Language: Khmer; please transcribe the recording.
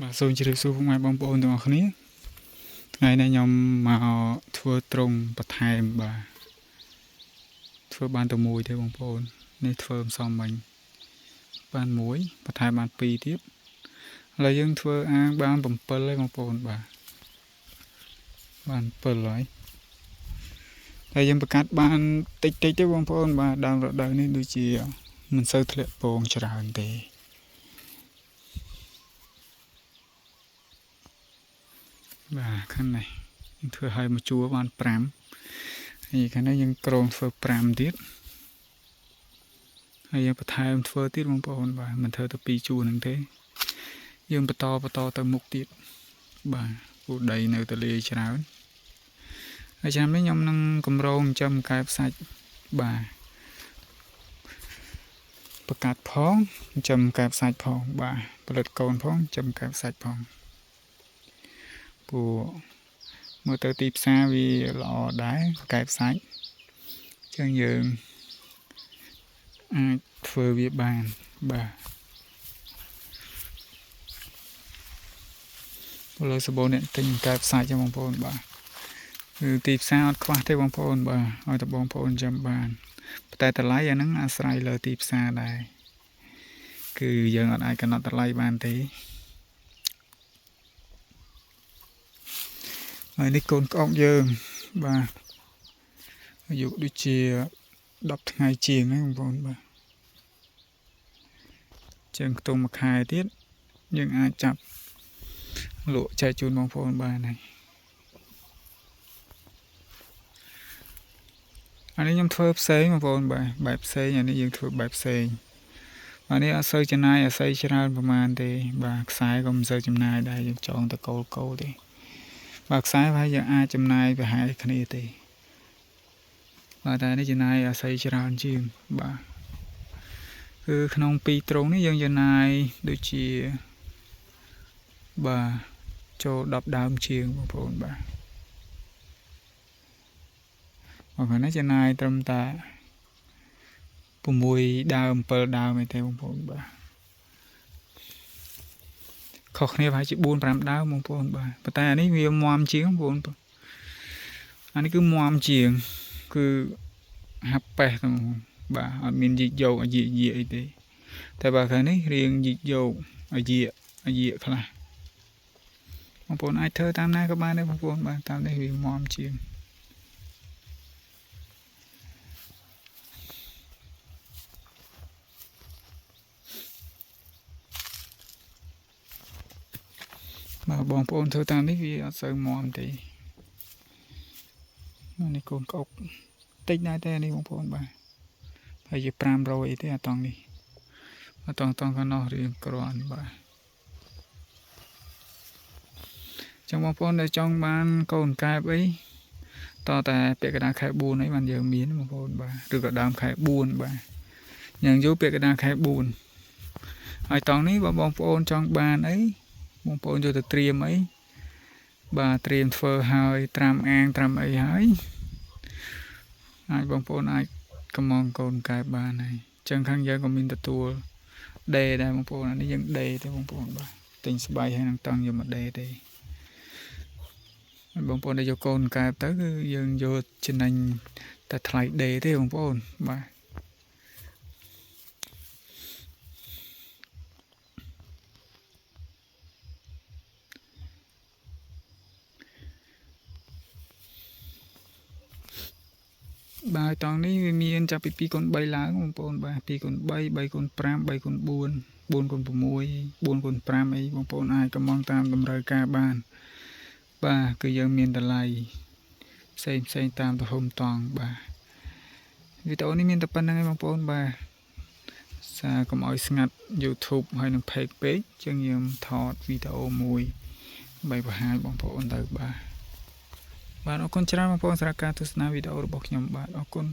បាទសូមជម្រាបសួរពុកម៉ែបងប្អូនទាំងអស់គ្នាថ្ងៃនេះខ្ញុំមកធ្វើត្រង់បន្ថែមបាទធ្វើបានតែមួយទេបងប្អូននេះធ្វើមិនសមមិញបានមួយបន្ថែមបាន2ទៀតឥឡូវយើងធ្វើអាងបាន7ហើយបងប្អូនបាទបាន7ហើយហើយយើងបង្កាត់បានតិចតិចទេបងប្អូនបាទដើមរដូវនេះដូចជាមិនសូវធ្លាក់ពងច្រើនទេបាទខាងនេះយើងធ្វើឲ្យមួយជួរបាន5ហើយខាងនេះយើងក្រងធ្វើ5ទៀតហើយយើងបន្ថែមធ្វើទៀតបងប្អូនបាទមិនធ្វើតែ2ជួរហ្នឹងទេយើងបន្តទៅមុខទៀតបាទពូដីនៅទលាយច្រើនហើយឆ្នាំនេះខ្ញុំនឹងកម្រងចិញ្ចឹមកែបសាច់បាទបង្កាត់ផងចិញ្ចឹមកែបសាច់ផងបាទផលិតកូនផងចិញ្ចឹមកែបសាច់ផងពួកមើលទៅទីផ្សារវាល្អដែរកែបសាច់ចឹងយើងអាចធ្វើវាបានបាទឥឡូវសបោអ្នកទិញកែបសាច់ចឹងបងប្អូនបាទគឺទីផ្សារអត់ខ្វះទេបងប្អូនបាទឲ្យតែបងប្អូនចាំបានតែតម្លៃអាហ្នឹងអាស្រ័យលើទីផ្សារដែរគឺយើងអត់អាចកំណត់តម្លៃបានទេហើយនេះកូនក្អកយើងបាទអាយុដូចជា10ថ្ងៃជាងហ្នឹងបងប្អូនបាទជាងខ្ទង់មួយខែទៀតយើងអាចចាប់លក់ចែកជូនបងប្អូនបានហើយអានេះខ្ញុំធ្វើផ្សេងបងប្អូនបាទបែបផ្សេងអានេះយើងធ្វើបែបផ្សេងអានេះអត់សូវចំណាយអាស័យច្រើនប្រហែលទេបាទខ្សែក៏មិនសូវចំណាយដែរយើងចងតែកោលទេបាទខ្សែប្រហែលយើងអាចចំណាយប្រហែលគ្នាទេបាទតែនេះចំណាយអាស័យច្រើនជាងបាទគឺក្នុង2ត្រង់នេះយើងចំណាយដូចជាបាទចូល10ដើមជាងបងប្អូនបាទមកខាងនេះចំណាយត្រឹមតែ6ដើម7ដើមឯទេបងប្អូនបាទខុសគ្នាប្រហែលជា4 5ដើមបងប្អូនបាទប៉ុន្តែអានេះវាមាំជាងបងប្អូនអានេះគឺមាំជាងគឺហាប់ប៉េះទៅបាទអត់មានយីកយកអាយីយីអីទេតែបើខាងនេះរៀងយីកយកអាយីខ្លះបងប្អូនអាចធ្វើតាមណាក៏បានដែរបងប្អូនបាទតាមនេះវាមាំជាងបាទបងប្អូនធ្វើតាមនេះវាអត់សូវមាំទេនេះកូនក្អុកតិចដែរទេនេះបងប្អូនបាទហើយជា500អីទេអាតង់នេះអាតង់ខាងនោះរៀងគ្រាន់បាទចឹងបងប្អូនដែលចង់បានកូនកែបអីតតែពាក់កណ្ដាលខែ4អីបានយើងមានបងប្អូនបាទឬក៏ដើមខែ4បាទយ៉ាងយូរពាក់កណ្ដាលខែ4ហើយតង់នេះបើបងប្អូនចង់បានអីបងប្អូនយកទៅត្រៀមអីបាទត្រៀមធ្វើហើយត្រាំអាងត្រាំអីហើយអាចបងប្អូនអាចកំងកូនកែបបានហើយចឹងខាងយើងក៏មានទទួលដេដែរបងប្អូនអានេះយើងដេទេបងប្អូនបាទទិញស្បៃហើយនឹងតង់យកមកដេទេបងប្អូនដែលយកកូនកែបទៅគឺយើងយកចំណេញតែថ្លៃដេទេបងប្អូនបាទបាទតង់នេះវាមានចាប់ពី2គុណ3ឡើងបងប្អូនបាទ2គុណ3 3គុណ5 3គុណ4 4គុណ6 4គុណ5អីបងប្អូនអាចកំងតាមតម្រូវការបានបាទគឺយើងមានតម្លៃផ្សេងផ្សេងតាមទំហំតង់បាទវីដេអូនេះមានតែប៉ុណ្្នឹងឯងបងប្អូនបាទសារកុំឲ្យស្ងាត់ YouTube ហើយនឹង Page ពេកចឹងយើងថតវីដេអូមួយដើម្បីបង្ហាញបងប្អូនទៅបាទបាទអរគុណច្រើនបងប្អូនសម្រាប់ការទស្សនាវីដេអូរបស់ខ្ញុំបាទអរគុណ